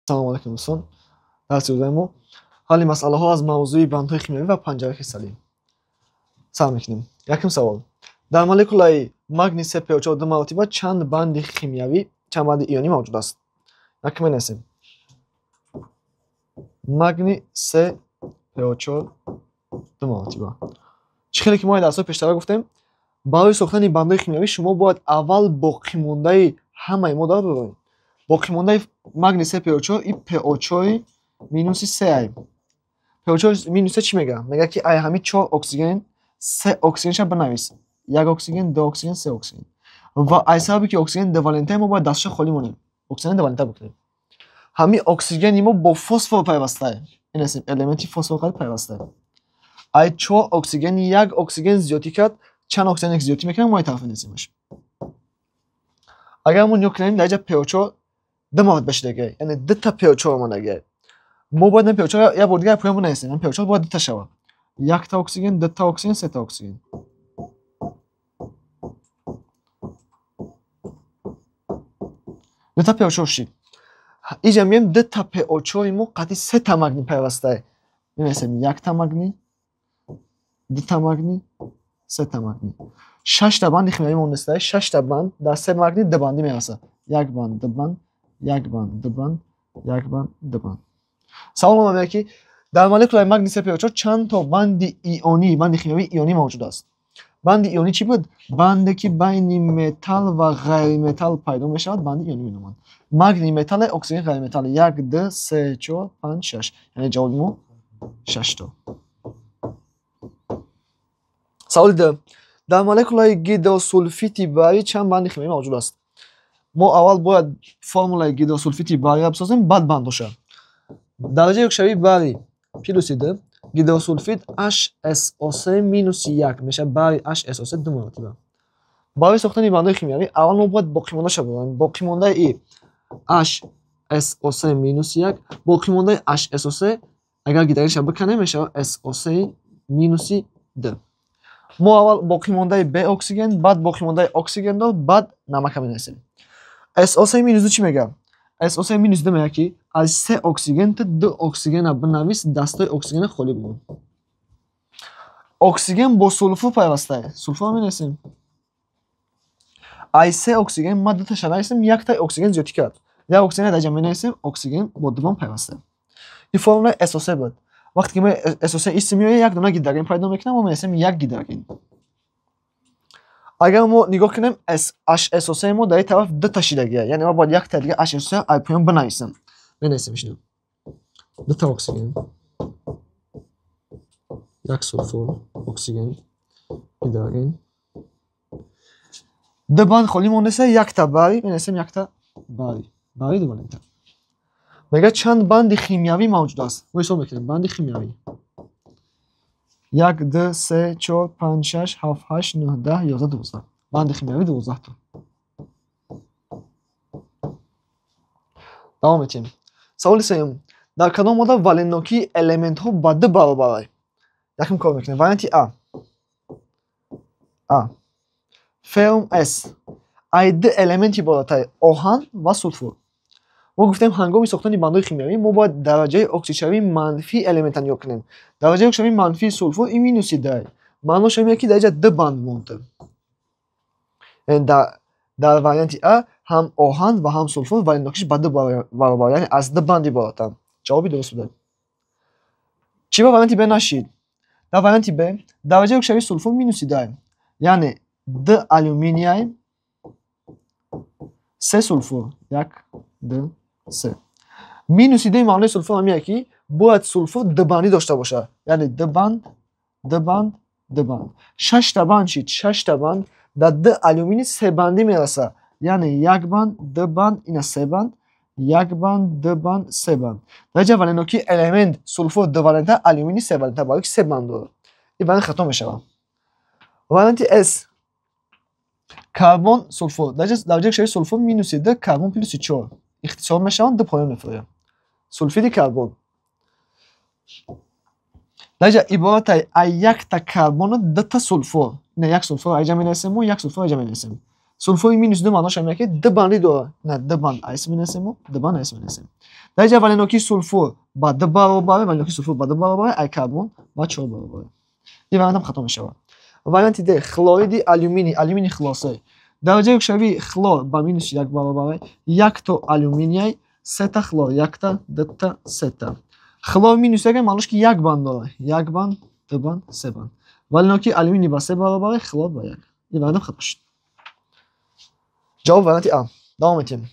Салом алайкум, дӯстон. Дарси рӯзаи мо ҳалли масъалаҳо аз мавзӯи бандҳои химиявӣ ва панҷараи кристаллӣ. Сар мекунем. Якум савол. Дар молекулаи магний се PO4 ду маротиба чанд банди химиявӣ, чанд банди ионӣ мавҷуд аст? Якум менависем. Магний се PO4 ду маротиба. Чӣ хеле ки мо дарсҳои пештара гуфтем, барои сохтани бандҳои химиявӣ шумо бояд аввал боқимондаи ҳамаи моддаро бибаред. Боқимондаи магний се PO4 и PO4 минуси се ай. PO4 минус се чӣ мегӯяд? Мегӯяд, ки ай ҳами чор оксиген, се оксигенша бинавис. Як оксиген, ду оксиген, се оксиген. Ва ай сабаби ки оксиген дувалентае, мо бояд дастша холӣ монем. Оксиген дувалента бикунем. Ҳами оксигени мо бо фосфор пайвастае. Менависем, элементи фосфор қадр пайвастае. Ай чор оксиген як оксиген зиёдтӣ кард, чанд оксиген зиёдтӣ мекунем, мо ай тараф менависемаш. Агар мо нигоҳ кунем, дар инҷа PO4 ду маротиба шудагиай, яъне дута PO4 омадагиай. Мо бояд ин PO4 як бор дигар поён бинависем. Ин PO4 бояд дута шавад. Якта оксиген, дута оксиген, сета оксиген. Дута PO4 шид. Инҷа меоем, дута PO4 мо қатъи сета магний пайвастае. Менависем якта магний, дута магний, сета магний. Шашта банди химиявӣ монестае, шашта банд дар се магний ду бандӣ мерасад. Як банд, ду банд, як банд, ду банд, як банд, ду банд. Савол мо мегӯяд, ки дар молекулаи магний се PO4 чанд то банди ионӣ, банди химиявии ионӣ мавҷуд аст? Банди ионӣ чӣ буд? Банде ки байни металл ва ғайриметалл пайдо мешавад, банди ионӣ меноманд. Магний металле, оксиген ғайриметалле. Як, ду, се, чор, панҷ, шаш. Яъне ҷавоби мо шаш то. Саволи ду. Дар молекулаи гидросулфити барий чанд банди химиявӣ мавҷуд аст? Мо аввал бояд формулаи гидросулфити барийро бисозем, баъд бандоша. Дараҷаи оксидшавии барий плюси ду, гидросулфид HSO3 минуси як мешавад, барий HSO3 ду маротиба. Барои сохтани бандҳои химиявӣ аввал мо бояд боқимондаша бибарем. Боқимондаи и HSO3 минуси як, боқимондаи HSO3 агар гидрогенша биканем, мешавад SO3 минуси ду. Мо аввал боқимондаи б оксиген, баъд боқимондаи оксигенро, баъд намака менависем. SO3 минус ду чӣ мегӯяд? SO3 минус ду мегӯяд, ки аз се оксиген ту ду оксигенро бинавис, дастои оксигена холӣ бимон. Оксиген бо сулфур пайвастае. Сулфурро менависем. Аз се оксиген ман дуташа нависем, яктаи оксиген зиёдтӣ кард. Як оксиген дар ҷа менависем, оксиген бо ду банд пайвастае. Ин формулаи SO3 буд. Вақте ки мо SO3 исм меояд, як дона гидроген пайдо мекунам, мо менависем як гидроген. Агар мо нигоҳ кунем, HSO3 мо дар ин тараф дута шидагия, яъне мо бояд якта дига HSO3 ай поён бинависем. Менависем ишино. Дута оксиген, як сулфур, оксиген, гидроген. Ду банд холӣ мондаста, якта барий, менависем якта барий. Барий ду валента. Мегӯяд, чанд банди химиявӣ мавҷуд аст? Мо ҳисоб мекунем банди химиявӣ. Як, ду, се, чор, панҷ, шаш, ҳафт, ҳашт, нӯҳ, даҳ, 11, 12. Банди химиявӣ 12 то. Давом метиҳем. Саволи сеюм. Дар кадом модда валентнокии элементҳо ба ду баробаранд? Якум кор мекунем. Варианти А. А. Феррум С. Ай ду элемент иборатай: оҳан ва сулфур. Мо гуфтем, ҳангоми сохтани бандҳои химиявӣ мо бояд дараҷаи оксидшавии манфии элементро нигоҳ кунем. Дараҷаи оксидшавии манфии сулфур ин минуси ду. Маънош ҳамин, ки дар инҷа ду банд монд. Яъне дар варианти А ҳам оҳан ва ҳам сулфур валентнокиш ба ду баробар, яъне аз ду банд иборатанд. Ҷавоби дуруст буда. Чӣ ба варианти Б нашид? Дар варианти Б дараҷаи оксидшавии сулфур минуси ду, яъне ду алюминий, се сулфур, як, ду, се. Минуси дуи маънои сулфур ҳамин, ки бояд сулфур дубандӣ дошта бошад, яъне ду банд, ду банд, ду банд. Шашта банд шид, шашта банд дар ду алюминий себандӣ мерасад, яъне як банд, ду банд, ина се банд, як банд, ду банд, се банд. Дар инҷа валентнокии элемент сулфур дувалента, алюминий севалента, барои ки се банд дорад. Ин вариант хато мешавад. Варианти С. Карбон, сулфур. Дар инҷа дараҷаи оксидшавии сулфур минуси ду, карбон плюси чор. Ихтисор мешаванд, ду поён мефурӯянд. Сулфиди карбон. Дар инҷа иборатай аз якта карбону дута сулфур. Ина як сулфур айҷа менависем мо, як сулфур айҷа менависем. Сулфури минус 2 маънош ҳамин ки ду банди дорад. На, ду банд С менависем мо, ду банд С менависем. Дар инҷа валентнокии сулфур ба 2 баробар, валентнокии сулфур ба 2 баробар, ай карбон ба 4 баробар. Ин вариантам хато мешавад. Варианти Д хлориди алюминий, алюминий хлор 3. Дараҷаи оксидшавии хлор ба минус 1 баробар, якто алюминий, сета хлор, якта, дута, сета. Хлор минус 1 маънош ки як банд дорад. Як банд, ду банд, се банд. Валентнокии алюминий ба 3 баробар, хлор ба 1. Ин вариантам хато шуд. Ҷавоб варианти А. Давом метиҳем.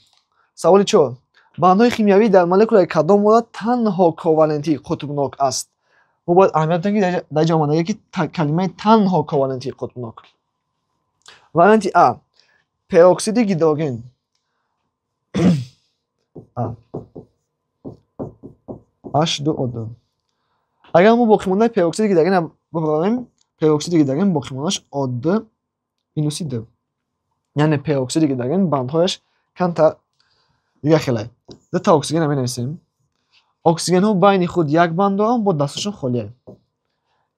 Саволи 4. Бандҳои химиявӣ дар молекулаи кадом модда танҳо ковалентии қутбнок аст? Мо бояд аҳамият диҳем, ки дар ҷо омадагӣ ки калимаи танҳо ковалентии қутбнок. Варианти А. Пероксиди гидроген. А. H2O2. Агар мо боқимондаи пероксиди гидроген бибарем, пероксиди гидроген боқимондааш O2 минуси 2. Яъне пероксиди гидроген бандҳояш камтар дигар хеле. Дута оксигенро менависем. Оксигенҳо байни худ як банд доранд, бо дасташон холия.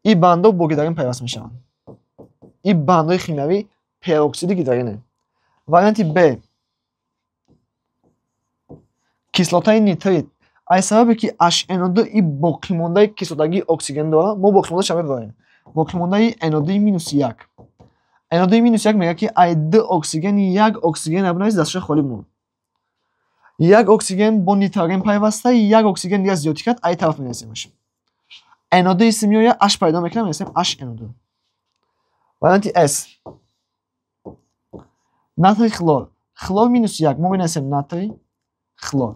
Ин бандҳо бо гидроген пайваст мешаванд. Ин бандҳои химиявӣ пероксиди гидрогене. Варианти Б. Кислотаи нитрит. Аз сабабе ки HNO2 ин боқимондаи кислотагии оксиген дорад, мо боқимондаашро мебарем. Боқимондаи NO2 минус 1. NO2 минус 1 мегӯяд, ки ай ду оксиген як оксигенро бинавис, дасташа холӣ бимон. Як оксиген бо нитроген пайваста, як оксиген дигар зиёдтӣ кард, ай тараф менависемаш. NO2 исм меояд, H пайдо мекунад, менависем HNO2. Варианти С. Натрий хлор. Хлор минус 1. Мо менависем натрий хлор.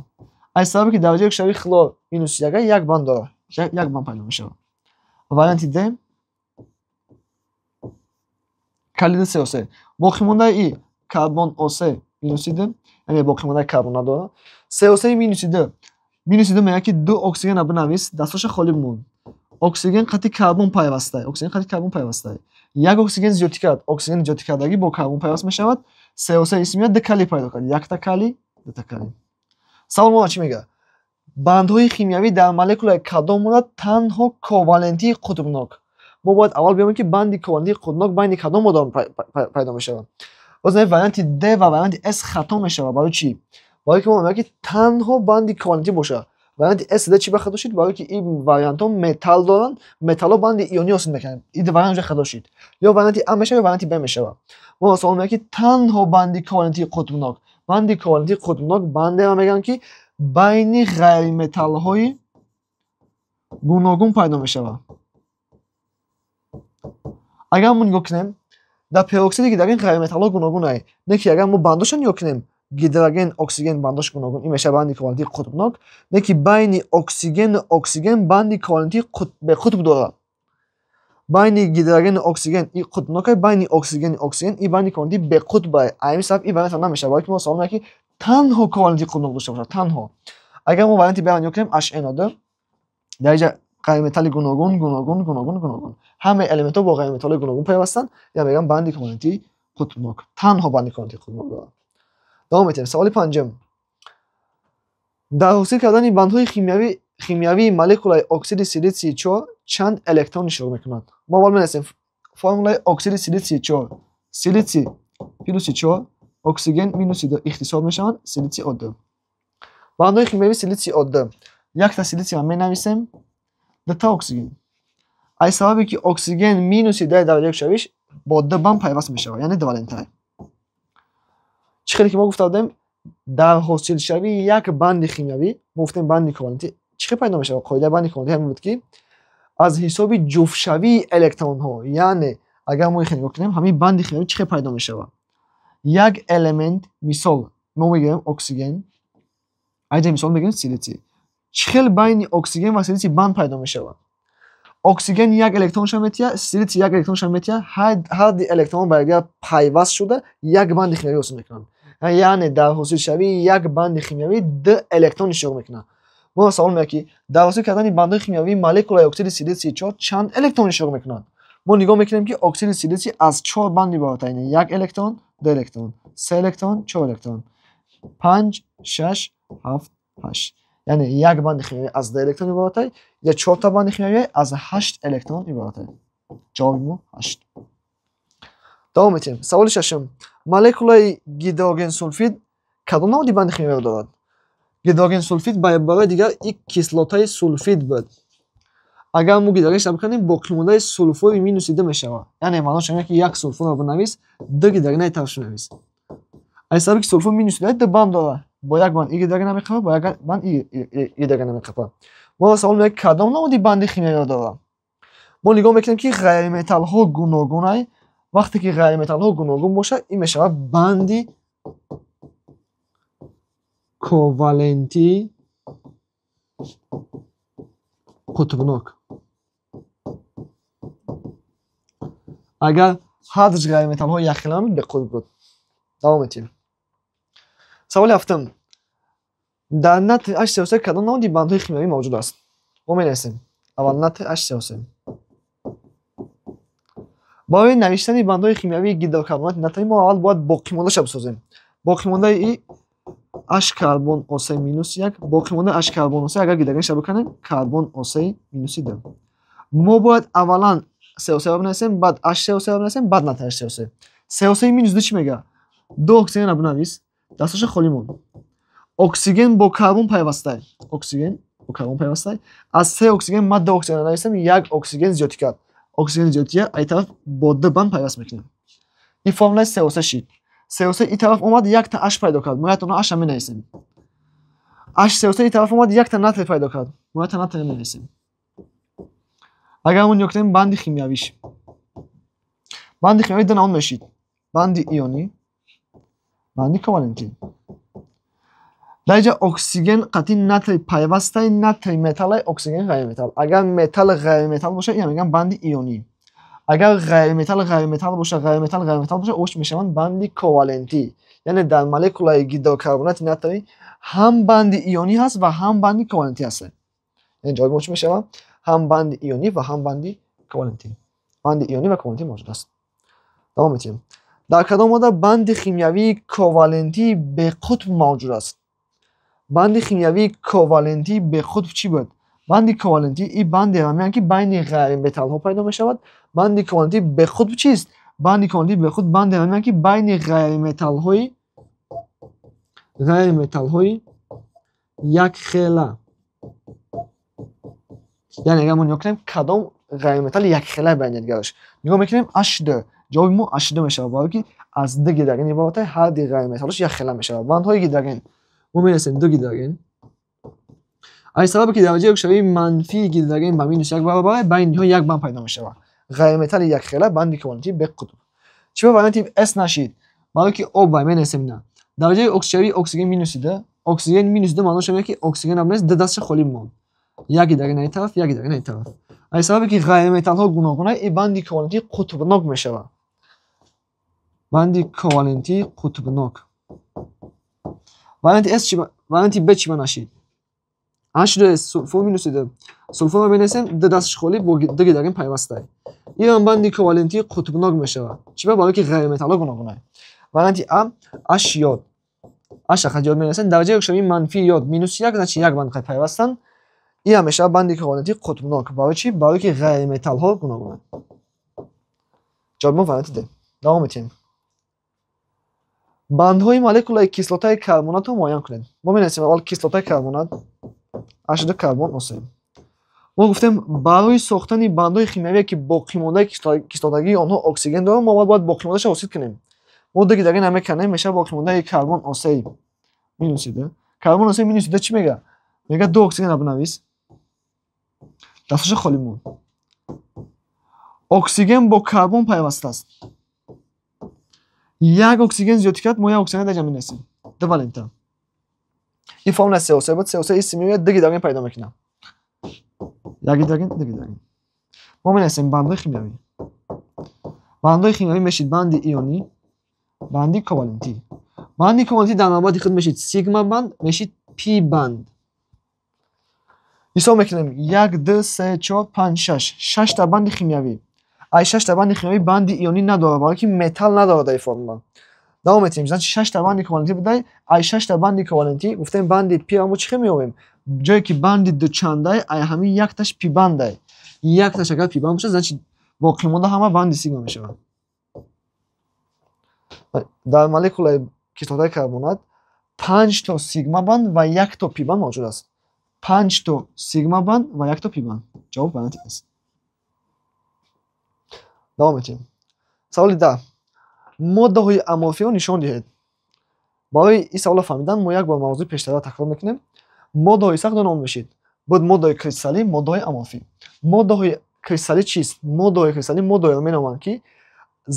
Аз сабабе ки дараҷаи оксидшавии хлор минус 1 як банд дорад. Як банд пайдо мешавад. Варианти Д. Калиди CO3. Боқимондаи и карбон O3 минуси 2, яъне боқимондаи карбон надорад. CO3 минуси 2. Минуси 2 мегӯяд, ки ду оксигенро бинавис, дасташа холӣ бимон. Оксиген қати карбон пайваста, оксиген қати карбон пайваста. Як оксиген зиёдтӣ кард, оксиген зиёдтӣ кардагӣ бо карбон пайваст мешавад. CO3 исм меояд, ду калий пайдо кард. Якта калий, дута калий. Савол мо чӣ мегӯяд? Бандҳои химиявӣ дар молекулаи кадом модда танҳо ковалентии қутбнок? Мо бояд аввал биёбем, ки банди ковалентии қутбнок байни кадом моддаҳо пайдо мешавад. Боз варианти Д ва варианти С хато мешавад. Барои чӣ? Барои ки мо мегӯем, ки танҳо банди ковалентӣ бошад. Варианти С Д чӣ ба хато шуд? Барои ки ин вариантҳо металл доранд, металлҳо банди ионӣ ҳосил мекунанд. Ин вариант уже хато шуд. Ё варианти А мешавад, ё варианти Б мешавад. Мо савол мегӯем, ки танҳо банди ковалентии қутбнок. Банди ковалентии қутбнок бандеро мегӯянд, ки байни ғайриметаллҳои гуногун пайдо мешавад. Агар мо нигоҳ кунем, дар пероксиди гидроген ғайриметаллҳо гуногунанд. Не ки агар мо бандошро нигоҳ кунем, гидроген, оксиген бандош гуногун, ин мешавад банди ковалентии қутбнок, не ки байни оксигену оксиген банди ковалентии беқутб дорад. Байни гидрогену оксиген ин қутбнок, байни оксигену оксиген ин банди ковалентии беқутб. Ҳамин сабаб ин вариант намешавад, барои ки мо савол мегӯем, ки танҳо ковалентии қутбнок дошта бошад, танҳо. Агар мо варианти Б-ро нигоҳ кунем, HNO2, дар инҷа ғайриметалли гуногун, гуногун, гуногун, гуногун. Ҳамаи элементҳо бо ғайриметаллҳои гуногун пайвастанд, ин мегӯям банди ковалентии қутбнок. Танҳо банди ковалентии қутбнок дорад. Давом метиҳем. Саволи панҷум. Дар ҳосил кардани бандҳои химиявии молекулаи оксиди силитсии 4 чанд электрон иштирок мекунад? Мо аввал менависем формулаи оксиди силитсии 4. Силитсий плюси 4, оксиген минуси 2 ихтисор мешаванд, силитсий О2. Бандҳои химиявии силитсий О2. Якта силитсийро менависем, дута оксиген. Аз сабабе ки оксиген минуси 2 дараҷаи оксидшавиш бо ду банд пайваст мешавад, яъне дувалентае. Чӣ хеле ки мо гуфта будем, дар ҳосилшавии як банди химиявӣ, мо гуфтем банди ковалентӣ чӣ хел пайдо мешавад? Қоидаи банди ковалентӣ ҳамин буд, ки аз ҳисоби ҷуфтшавии электронҳо, яъне агар мо ихел нигоҳ кунем, ҳамин банди химиявӣ чӣ хел пайдо мешавад? Як элемент, мисол, мо мегирем оксиген, айҷа мисол мегирем силитсий. Чӣ хел байни оксиген ва силитсий банд пайдо мешавад? Оксиген як электронша метиҳад, силитсий як электронша метиҳад, ҳар ду электрон ба якдигар пайваст шуда як банди химиявӣ ҳосил мекунанд. Яъне дар ҳосилшавии як банди химиявӣ ду электрон иштирок мекунад. Мо савол меояд, ки дар ҳосил кардани бандҳои химиявии молекулаи оксиди силитсии 4 чанд электрон иштирок мекунад? Мо нигоҳ мекунем, ки оксиди силитсий аз 4 банд иборат аст. Як электрон, ду электрон, се электрон, чор электрон, панҷ, шаш, ҳафт, ҳашт. Яъне як банди химиявӣ аз ду электрон иборат аст, я чорта банди химиявӣ аз ҳашт электрон иборат аст. Ҷавоби мо 8. Давом метиҳем. Саволи шашум. Молекулаи гидрогенсулфид кадом намуди банди химиявиро дорад? Гидрогенсулфид ба ибораи дигар ик кислотаи сулфид буд. Агар мо гидрогенша бикунем, боқимондаи сулфури минуси ду мешавад. Яъне маънош ин ки як сулфурро бинавис, ду гидрогенаи тарафшо навис. Аз сабаби ки сулфур минуси ду банд дорад, бо як банд и гидрогена меқапад, бо як банд и гидрогена меқапад. Мо савол меояд, кадом намуди банди химиявиро дорад? Мо нигоҳ мекунем, ки ғайриметаллҳо гуногунанд. Вақте ки ғайриметаллҳо гуногун бошад, ин мешавад банди ковалентии қутбнок. Агар ҳардуш ғайриметаллҳо якхела буд, беқутб буд. Давом метиҳем. Саволи ҳафтум. Дар натрий HCO3 кадом намуди бандҳои химиявӣ мавҷуд аст? Мо менависем. Аввал натрий HCO3. Барои навиштани бандҳои химиявии гидрокарбонати натрий мо аввал бояд боқимондаша бисозем. Боқимондаи и H карбон O3 минус 1, боқимондаи H карбон O3 агар гидрогенша бикунем, карбон O3 минуси 2. Мо бояд аввалан CO3-ро бинависем, баъд HCO3-ро бинависем, баъд натрий HCO3. CO3 минус 2 чӣ мегӯяд? Ду оксигенро бинавис, дасташа холӣ монд. Оксиген бо карбон пайвастай. Оксиген бо карбон пайвастай. Аз се оксиген ман ду оксигенро нависам, як оксиген зиёдтӣ кард. Оксиген зиёдтия ай тараф бо ду банд пайваст мекунем. Ин формулаи CO3 шид. CO3 ин тараф омад, якта H пайдо кард. Мо якта H-ро менависем. HCO3 ин тараф омад, якта натрий пайдо кард. Мо якта натрий менависем. Агар мо нигоҳ кунем банди химиявиш. Банди химиявӣ ду намуд мешид. Банди ионӣ, банди ковалентӣ. Дар инҷа оксиген қатъи натрий пайвастай, натрий металлай, оксиген ғайриметалл. Агар металл ғайриметалл бошад, ина мегӯянд банди ионӣ. Агар ғайриметалл ғайриметалл бошад, ғайриметалл ғайриметалл бошад, ош мешаванд банди ковалентӣ. Яъне дар молекулаи гидрокарбонати натрий ҳам банди ионӣ ҳаст ва ҳам банди ковалентӣ ҳаст. Яъне ҷавоби мо чӣ мешавад? Ҳам банди ионӣ ва ҳам банди ковалентӣ. Банди ионӣ ва ковалентӣ мавҷуд аст. Давом метиҳем. Дар кадом модда банди химиявии ковалентии беқутб мавҷуд аст? Банди химиявии ковалентии беқутб чӣ буд? Банди ковалентӣ ин бандеро мегӯянд, ки байни ғайриметаллҳо пайдо мешавад. Банди ковалентии беқутб чист? Банди ковалентии беқутб бандеро мегӯянд, ки байни ғайриметаллҳои якхела. Яъне агар мо нигоҳ кунем, кадом ғайриметалли якхела байни якдигараш. Нигоҳ мекунем H2. Ҷавоби мо H2 мешавад, барои ки аз ду гидроген иборат аст, ҳар ду ғайриметаллаш якхела мешавад. Бандҳои гидроген. Мо менависем ду гидроген. Аз сабабе ки дараҷаи оксидшавии манфии гидроген ба минус як баробар аст, байни инҳо як банд пайдо мешавад. Ғайриметалли якхела, банди ковалентии беқутб. Чӣ ба варианти S нашид? Барои ки об бай менависем на. Дараҷаи оксидшавии оксиген минуси ду, оксиген минус ду маънош меояд, ки оксиген ам нест, ду дастша холӣ монд. Як гидроген ай тараф, як гидроген ай тараф. Аз сабабе ки ғайриметаллҳо гуногунанд, ин банди ковалентии қутбнок мешавад. Банди ковалентии қутбнок. Варианти S чӣ, варианти B чӣ ба нашид? H2S сулфур минуси ду. Сулфурро менависем, ду дасташ холӣ бо ду гидроген пайвастай. Ин ҳам банди ковалентии қутбнок мешавад. Чӣ ба? Барои ки ғайриметаллҳо гуногунанд. Варианти А H йод. H фақат йод менависем, дараҷаи оксидшавии манфии йод минуси як, значит як банд пайвастанд. Ин ҳам мешавад банди ковалентии қутбнок. Барои чӣ? Барои ки ғайриметаллҳо гуногунанд. Ҷавоби мо варианти Д. Давом метиҳем. Бандҳои молекулаи кислотаи карбонатро муайян кунед. Мо менависем аввал кислотаи карбонат H2 карбон O3. Мо гуфтем барои сохтани бандҳои химиявие, ки боқимондаи кислотагии онҳо оксиген доранд, мо аввал бояд боқимондаашро ҳосил кунем. Мо ду гидроген мекунем, мешавад боқимондаи карбон O3 минуси ду. Карбон O3 минуси ду чӣ мегӯяд? Мегӯяд ду оксигенро бинавис. Дасташа холӣ монд. Оксиген бо карбон пайваста аст. Як оксиген зиёдтӣ кард, мо як оксиген дар ҷа менависем. Ду валента. Ин формула CO3 буд, CO3 исм меояд, ду гидроген пайдо мекунад. Як гидроген, ду гидроген. Мо менависем бандҳои химиявӣ. Бандҳои химиявӣ мешид банди ионӣ, банди ковалентӣ. Банди ковалентӣ дар навбати худ мешид сигма банд, мешид пи банд. Ҳисоб мекунем 1, 2, 3, 4, 5, 6. 6 та банди химиявӣ. Ай 6 та банди химиявӣ банди ионӣ надорад, барои ки металл надорад дар ин формула. Давом метиҳем. Значит 6 та банди ковалентӣ будай, ай 6 та банди ковалентӣ гуфтем банди пи мо чӣ хел меёбем? Ҷое ки банди дучандай, ай ҳамин якташ пи бандай. Якташ агар пи банд бошад, значит боқимонда ҳама банди сигма мешавад. Дар молекулаи кислотаи карбонат панҷ то сигма банд ва як то пи банд мавҷуд аст. Панҷ то сигма банд ва як то пи банд. Ҷавоб варианти С. Давом метиҳем. Саволи 10. Моддаҳои аморфиро нишон диҳед. Барои ин саволро фаҳмидан мо як бор мавзӯи пештара такрор мекунем. Моддаҳои сахт ду ном мешид. Буд моддаҳои кристаллӣ, моддаҳои аморфӣ. Моддаҳои кристаллӣ чист? Моддаҳои кристаллӣ моддаҳоеро меноманд, ки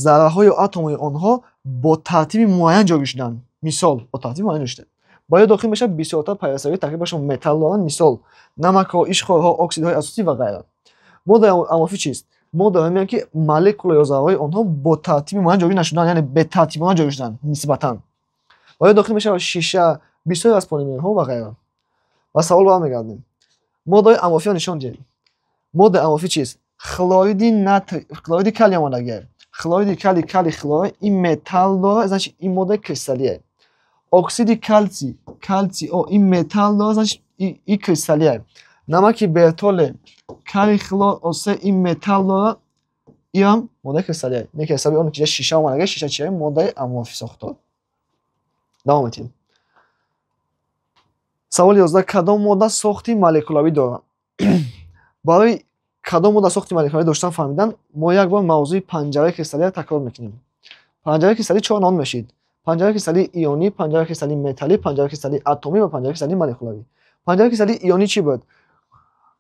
зарраҳою атомҳои онҳо бо тартиби муайян ҷойгир шуданд. Мисол, бо тартиби муайян ҷойгир шуданд. Ба ёд дохил мешавад бисёртар пайвастагии таркибашон металл доранд, мисол, намакҳо, ишқорҳо, оксидҳои асосӣ ва ғайра. Моддаи аморфӣ чист? Моддаҳое мегӯянд, ки молекула ё зарраҳои онҳо бо тартиби муайян ҷойгир нашуданд, яъне бетартибона ҷойгир шуданд нисбатан. Ба ёд дохил мешавад шиша, бисёре аз полимерҳо ва ғайра. Ба савол бармегардем. Моддаҳои аморфиро нишон диҳед. Моддаи аморфӣ чист? Хлориди натрий, хлориди калий омадагиа. Хлориди калий, калий хлор, ин металл дорад, значит, ин моддаи кристаллие. Оксиди калсий, калсий О, ин металл дорад, значит, ин кристаллие. Намаки Бертолле, калий хлор О3, ин металл дорад, инам моддаи кристаллие. Не ки ҳисоби он ки шиша омадагиа, шиша чия? Моддаи аморфи сохтор. Давом метиҳем. Саволи 11. Кадом модда сохти молекулавӣ дорад? Барои кадом модда сохти молекулавӣ доштан фаҳмидан мо як бор мавзӯи панҷараи кристаллиро такрор мекунем. Панҷараи кристаллӣ чор ном мешид: панҷараи кристаллии ионӣ, панҷараи кристаллии металлӣ, панҷараи кристаллии атомӣ ва панҷараи кристаллии молекулавӣ. Панҷараи кристаллии ионӣ чӣ буд?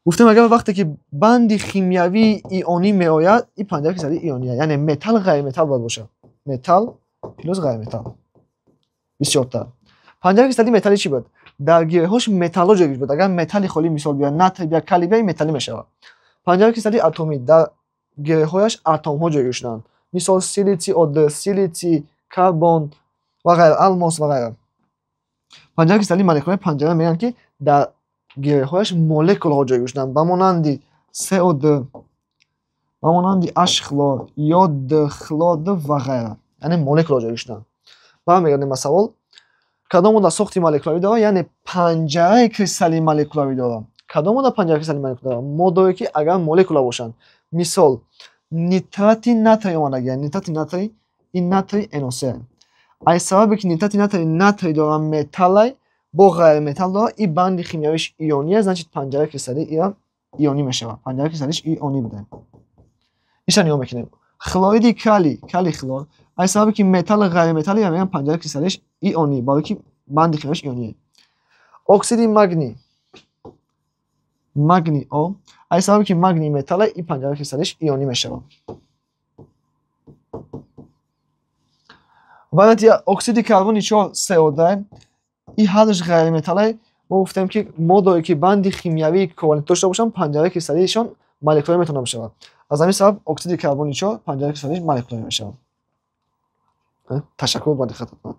Гуфтем, агар вақте ки банди химиявии ионӣ меояд, ин панҷараи кристаллии иония, яъне металл ғайриметалл бояд бошад. Металл плюс ғайриметалл. Бисёртар. Панҷараи кристаллии металлӣ чӣ буд? Дар гиреҳош металлҳо ҷойгир буд. Агар металли холӣ, мисол, биёяд, натрий биёяд, калий биёяд, металлӣ мешавад. Панҷараи кристаллии атомӣ: дар гиреҳҳояш атомҳо ҷойгир шуданд. Мисол, силитсий О2, силитсий, карбон ва ғайра, алмос ва ғайра. Панҷараи кристаллии молекулавӣ панҷара мегӯянд, ки дар гиреҳҳояш молекулаҳо ҷойгир шуданд, ба монанди СО2, ба монанди H хлор, йод, хлор ва ғайра. Яъне молекулаҳо ҷойгир шуданд. Бармегардем ба савол. Кадом модда сохти молекулавӣ дорад? Яъне панҷараи кристаллии молекулавӣ дорад. Кадом модда панҷараи кристаллии молекулавӣ дорад? Моддаое ки агар молекула бошанд. Мисол, нитрати натрий омадагиа. Нитрати натрий, ин натрий NO3. Аз сабабе ки нитрати натрий натрий дорад, металлай, бо ғайриметалл дорад, ин банди химиявиш иония, значит, панҷараи кристаллии ира ионӣ мешавад. Панҷараи кристаллиш ионӣ буда. Иша нигоҳ мекунем. Хлориди калий, калий хлор, аз сабабе ки металли ғайриметаллӣ, мегӯянд панҷараи кристаллиш ионӣ, барои ки банди химиявиш ионие. Оксиди магний, магний О, аз сабабе ки магний металле, ин панҷараи кристаллиш ионӣ мешавад. Варианти оксиди карбони 4 СО2, ин ҳардуш ғайриметалле. Мо гуфтем, ки моддае ки банди химиявии ковалентӣ дошта бошанд, панҷараи кристаллиишон молекулавӣ метавонад бошавад. Аз ҳамин сабаб оксиди карбони 4 панҷараи кристаллиш молекулавӣ мешавад. Ташаккур ба диққататон.